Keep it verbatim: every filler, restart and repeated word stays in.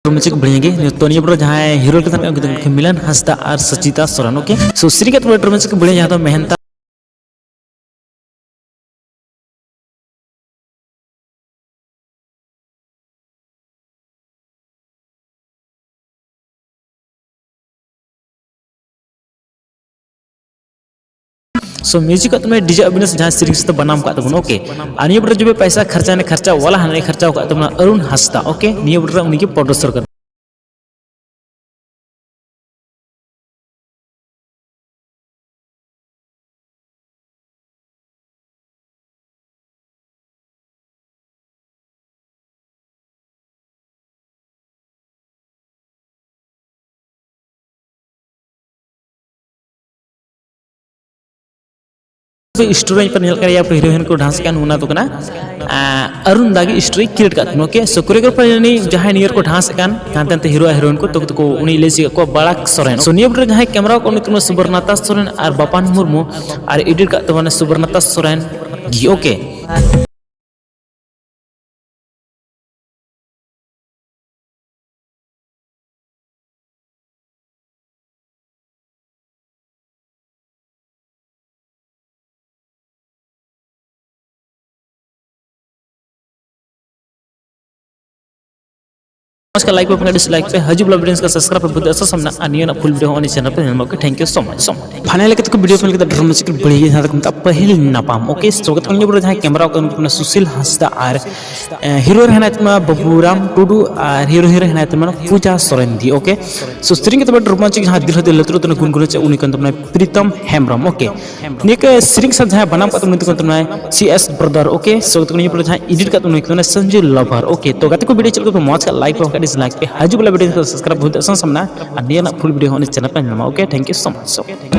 ᱨᱳᱢᱟᱱᱪᱚᱠ ᱵᱟᱹᱲᱤᱭᱟᱹ ᱜᱮ᱾ ᱛᱚ ᱱᱤᱭᱟᱹ ᱯᱚᱨᱮ ᱡᱟᱦᱟᱸᱭ ᱦᱤᱨᱳ ᱞᱮᱠᱟ ᱛᱟᱦᱮᱸ ᱠᱟᱱᱟ, ᱩᱱᱠᱤᱱ ᱫᱚ ᱢᱤᱞᱚᱱ ᱦᱟᱸᱥᱫᱟ ᱟᱨ ᱥᱚᱪᱤᱛᱟ ᱥᱚᱨᱮᱱ, ᱳᱠᱮ᱾ ᱥᱚ ᱥᱮᱨᱮᱧ ᱠᱟᱛᱮ ᱨᱳᱢᱟᱱᱪᱚᱠ ᱵᱟᱹᱲᱤᱭᱟᱹ, ᱡᱟᱦᱟᱸ ᱫᱚ ᱢᱮᱦᱮᱱᱛᱟ᱾ So music ᱠᱟᱜ ᱛᱟᱵᱚᱱᱟᱭ ᱰᱤᱡᱮ ᱚᱵᱤᱱᱟᱥ, ᱡᱟᱦᱟᱸ ᱥᱮᱨᱮᱧ ᱥᱟᱶᱛᱮ ᱵᱟᱱᱟᱢ ᱠᱟᱜ ᱛᱟᱵᱚᱱᱟ, ᱳᱠᱮ᱾ ᱟᱨ ᱱᱤᱭᱟᱹ ᱵᱚᱴ ᱨᱮ ᱡᱚᱵᱮ ᱯᱟᱭᱥᱟ ᱠᱷᱟᱨᱪᱟ ᱱᱮ ᱠᱷᱟᱨᱪᱟ ᱣᱟᱞᱟ ᱦᱟᱱᱮ ᱠᱷᱟᱨᱪᱟ ᱠᱟᱜ ᱛᱟᱵᱚᱱᱟ ᱚᱨᱩᱱ ᱦᱟᱸᱥᱫᱟ, ᱳᱠᱮ᱾ ᱱᱤᱭᱟᱹ ᱵᱚᱴ ᱨᱮ ᱩᱱᱤ ᱜᱮ ᱯᱨᱚᱰᱩᱥᱟᱨ ᱠᱟᱱᱟ᱾ ᱥᱴᱳᱨᱤ ᱯᱮ ᱧᱮᱞ ᱠᱟᱱᱟ, ᱦᱤᱨᱳᱭᱤᱱ ᱠᱚ ᱰᱟᱱᱥ ᱠᱟᱱ, ᱚᱱᱟ ᱫᱚ ᱠᱟᱱᱟ, ᱟᱸ, ᱚᱨᱩᱱ ᱫᱟ ᱜᱮ ᱥᱴᱳᱨᱤ ᱠᱨᱤᱭᱮᱴ ᱠᱟᱜ ᱛᱟᱦᱮᱱ, ᱳᱠᱮ᱾ ᱥᱳ ᱠᱳᱨᱤᱭᱳᱜᱨᱟᱯᱷᱟᱨ ᱡᱟᱦᱟᱸᱭ ᱱᱤᱭᱟᱹ ᱨᱮᱠᱚ ᱰᱟᱱᱥ ᱠᱟᱱ, ᱦᱟᱱᱛᱮ ᱱᱟᱛᱮ ᱦᱤᱨᱳ ᱟᱨ ᱦᱤᱨᱳᱭᱤᱱ ᱠᱚ, ᱛᱚ ᱩᱱᱤ ᱞᱟᱹᱭ ᱪᱮᱫ ᱠᱚ ᱵᱟᱲᱟᱠ ᱥᱚᱨᱮᱱ᱾ ᱥᱳ ᱱᱤᱭᱟᱹ ᱨᱮ ᱡᱟᱦᱟᱸᱭ ᱠᱮᱢᱮᱨᱟ ᱠᱚ, ᱩᱱᱤ ᱠᱟᱱᱟ ᱥᱩᱵᱚᱨᱱᱟᱛᱟ ᱥᱚᱨᱮᱱ ᱟᱨ ᱵᱟᱯᱟᱱ ᱢᱩᱨᱢᱩ, ᱟᱨ ᱮᱰᱤᱴ ᱠᱟᱜ ᱛᱟᱵᱚᱱᱟ ᱥᱩᱵᱚᱨᱱᱟᱛᱟ ᱥᱚᱨᱮᱱ ᱜᱮ, ᱳᱠᱮ᱾ ᱢᱚᱡᱽ ᱠᱷᱟᱱ ᱞᱟᱭᱤᱠ ᱯᱮ, ᱵᱟᱠᱷᱟᱱ ᱰᱤᱥᱞᱟᱭᱤᱠ ᱯᱮ, ᱦᱤᱡᱩᱜ ᱵᱞᱚᱜ ᱵᱷᱤᱰᱤᱭᱳ ᱠᱚ ᱥᱟᱵᱥᱠᱨᱟᱭᱤᱵ ᱯᱮ, ᱵᱩᱡᱽ ᱟᱥᱟ ᱥᱟᱢᱱᱟ, ᱟᱨ ᱱᱤᱭᱟᱹ ᱨᱮᱱᱟᱜ ᱯᱷᱩᱞ ᱵᱷᱤᱰᱤᱭᱳ ᱦᱚᱸ ᱩᱱᱤ ᱪᱮᱱᱮᱞ ᱯᱮ ᱧᱟᱢᱟ, ᱳᱠᱮ᱾ ᱛᱷᱮᱝᱠ ᱭᱩ ᱥᱳ ᱢᱟᱪ, ᱥᱳ ᱢᱟᱪ᱾ ᱯᱷᱟᱭᱱᱟᱞ ᱞᱮᱠᱟ ᱛᱮᱠᱚ ᱵᱷᱤᱰᱤᱭᱳ ᱯᱷᱟᱭᱱᱟᱞ ᱠᱮᱫᱟ ᱰᱨᱟᱢᱟ ᱪᱤᱠᱮᱱ ᱵᱟᱹᱲᱤᱡ ᱜᱮ, ᱡᱟᱦᱟᱸ ᱫᱚᱠᱚ ᱢᱮᱛᱟᱜᱼᱟ ᱯᱟᱹᱦᱤᱞ ᱧᱟᱯᱟᱢ, ᱳᱠᱮ᱾ ᱥᱳ ᱠᱟᱛᱮ ᱱᱤᱭᱟᱹ ᱯᱚᱨᱮ ᱡᱟᱦᱟᱸᱭ ᱠᱮᱢᱮᱨᱟ ᱠᱚ ᱩᱱᱠᱩ ᱠᱟᱱᱟ ᱥᱩᱥᱤᱞ ᱦᱟᱸᱥᱫᱟ ᱟᱨ, ᱮ, ᱦᱤᱨᱳ ᱨᱮ ᱦᱮᱱᱟᱭ ᱛᱟᱵᱚᱱᱟ ᱵᱟᱹᱵᱩᱨᱟᱢ ᱴᱩᱰᱩ ᱟᱨ ᱦᱤᱨᱳ ᱦᱤᱨᱳ ᱦᱮᱱᱟᱭ ᱛᱟᱵᱚᱱᱟ ᱯᱩᱡᱟ ᱥᱚᱨᱮᱱ ᱫᱤ, ᱳᱠᱮ᱾ ᱥᱳ ᱥᱮᱨᱮᱧ ᱠᱟᱛᱮ ᱵᱟᱴ ᱨᱳᱢᱟᱱᱪᱚᱠ ᱡᱟᱦᱟᱸ ᱫᱤᱞ ᱦᱚᱸ ᱫᱤᱞ ᱞᱟᱹᱛᱩᱨ ᱛᱮ ᱜᱩᱱᱜᱩᱱᱟᱹ ᱪᱮ ᱩᱱᱤ ᱠᱟᱱ ᱛᱟᱵᱚᱱᱟᱭ ᱯᱨᱤᱛᱚᱢ ᱦᱮᱢᱵᱨᱚᱢ, ᱳᱠᱮ᱾ ᱱᱤᱭᱟᱹ ᱠᱚ ᱥᱮᱨᱮᱧ ᱥᱟᱶ ᱡᱟᱦᱟᱸᱭ ᱵᱟᱱᱟᱢ ᱠᱟᱜ ᱛᱟᱵᱚᱱᱟ ᱩᱱᱤ ᱫᱚ ᱠᱟᱱ ᱛᱟᱵᱚᱱᱟᱭ ᱥᱤ ᱮᱥ ᱵᱨᱟᱫᱟᱨ, ᱳᱠᱮ᱾ ᱥᱳ ᱠᱟᱛᱮ ᱱᱤᱭᱟᱹ ᱯᱚᱨᱮ ᱡᱟᱦᱟᱸᱭ ᱮᱰᱤᱴ ᱠᱟᱜ ᱛᱟᱵᱚᱱᱟ ᱩᱱᱤ ᱠᱟᱱ ᱛᱟᱵᱚᱱᱟᱭ ᱥᱚᱧᱡᱩ ᱞᱟᱵᱷᱟᱨ, ᱳᱠᱮ᱾ ᱛᱚ ᱜᱟᱛᱮ ᱠᱚ ᱵᱷᱤᱰᱤᱭᱳ ᱪᱮᱫ ᱞᱮᱠᱟ ᱯᱮ ᱢᱚᱡᱽ ᱠᱷᱟᱱ ᱞᱟᱭᱤᱠ ᱯᱮ, ᱵᱟᱠᱷᱟᱱ ᱰᱤᱥᱞᱟᱭᱤᱠ ᱯᱮ, ᱦᱤᱡᱩᱜ ᱵᱚᱞᱮ ᱵᱷᱤᱰᱤᱭᱳ ᱥᱟᱵᱥᱠᱨᱟᱭᱤᱵ ᱦᱩᱭᱩᱜ ᱛᱟᱵᱚᱱᱟ ᱥᱟᱢᱱᱟ, ᱟᱨ ᱱᱤᱭᱟᱹ ᱨᱮᱱᱟᱜ ᱯᱷᱩᱞ ᱵᱷᱤᱰᱤᱭᱳ ᱦᱚᱸ ᱩᱱᱤ ᱪᱮᱱᱮᱞ ᱯᱮ ᱧᱟᱢᱟ, ᱳᱠᱮ᱾ ᱛᱷᱮᱝᱠ ᱭᱩ ᱥᱳ ᱢᱟᱪ, ᱳᱠᱮ᱾